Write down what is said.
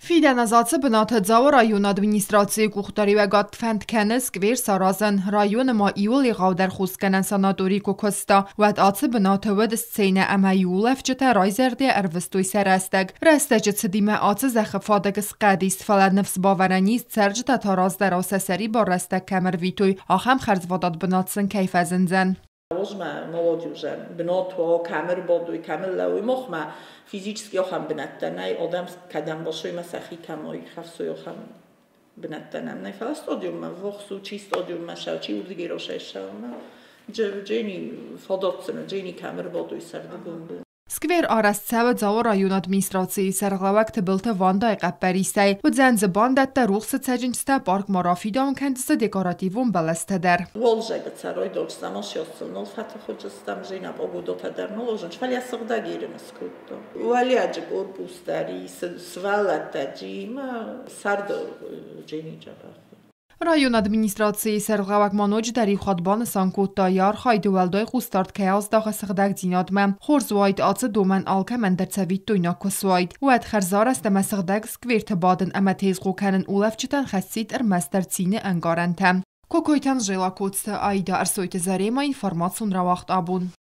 Фидӕн аз ацы бынаты Дзауы районы администрацийы къухдариуӕгад фӕнд кӕны сквер саразын. Районы ма иуыл егъаудӕр хосгӕнӕн санатори куы куыста, уӕд ацы бынаты уыд сценӕ ӕмӕ-иу улӕфджытӕ райзӕрдӕйӕ ӕрвыстой сӕ рӕстӕг. Рӕстӕджы цыдимӕ ацы зӕххы фадыг схъӕд ис, фӕлӕ ныфс бавӕрӕн ис, цӕрджытӕ та раздӕрау сӕ сӕрибар рӕстӕг кӕм ӕрвитой, ахӕм хӕрзвадат бынат сын кӕй фӕзындзӕн. Мӕ молодежӕн бынат уа, кӕм ӕрбадой, кӕм ӕрлӕууой. Махмӕ физически ахӕм бынӕттӕ нӕй, адӕм кӕдӕм басой ӕмӕ сӕхи кӕм аирхӕфсой, ахӕм бынӕттӕ нӕм нӕй. Фӕлӕ стадионмӕ ввахс у, чи стадионмӕ ссӕуы, чи уырдыгӕй расӕй ссӕуы. Джени фадат сын у, Джени кӕм ӕрбадой сӕрдыгон бон. Сквер арӕзт цӕуы Дзауы районы администрацийы сӕргълӕууӕг Тыбылты Вандайы хъӕппӕрисӕй. Уыдзӕн дзы бандӕттӕ, рухсы цӕджындзтӕ, парк ма рафидауын кӕндзысты декоративон бӕлӕстӕ дӕр. Уалдзӕджы цӕрой дорстӕм сиосыл нал фӕтыхуыджыстӕм, зинаб агудотӕ дӕр нал озынч, фӕлӕ сыгъдӕг ирын скодта. Уӕлиаджы корпус дӕр и, сывӕллӕттӕ джимӕ сӕрды джени джабах. Районы администрацийы сӕргълӕууӕг ма ноджыдӕр иу хатт банысан кодта, йӕ архайды уӕлдай хъусдард кӕй аздахы сыгъдӕгдзинадмӕ. Хорз уаид, ацы домӕн алкӕмӕн дӕр цӕвиттойнаг куы суаид, уӕд хӕрзарӕзт ӕмӕ сыгъдӕг скверты бадын ӕмӕ тезгъо кӕнын улӕфджытӕн хӕссид ӕрмӕстдӕр цины ӕнкъарӕнтӕ. Кокойты Анжела, Коцты Аида, Ӕрсойты Заремӕ, информацион рауагъд абон.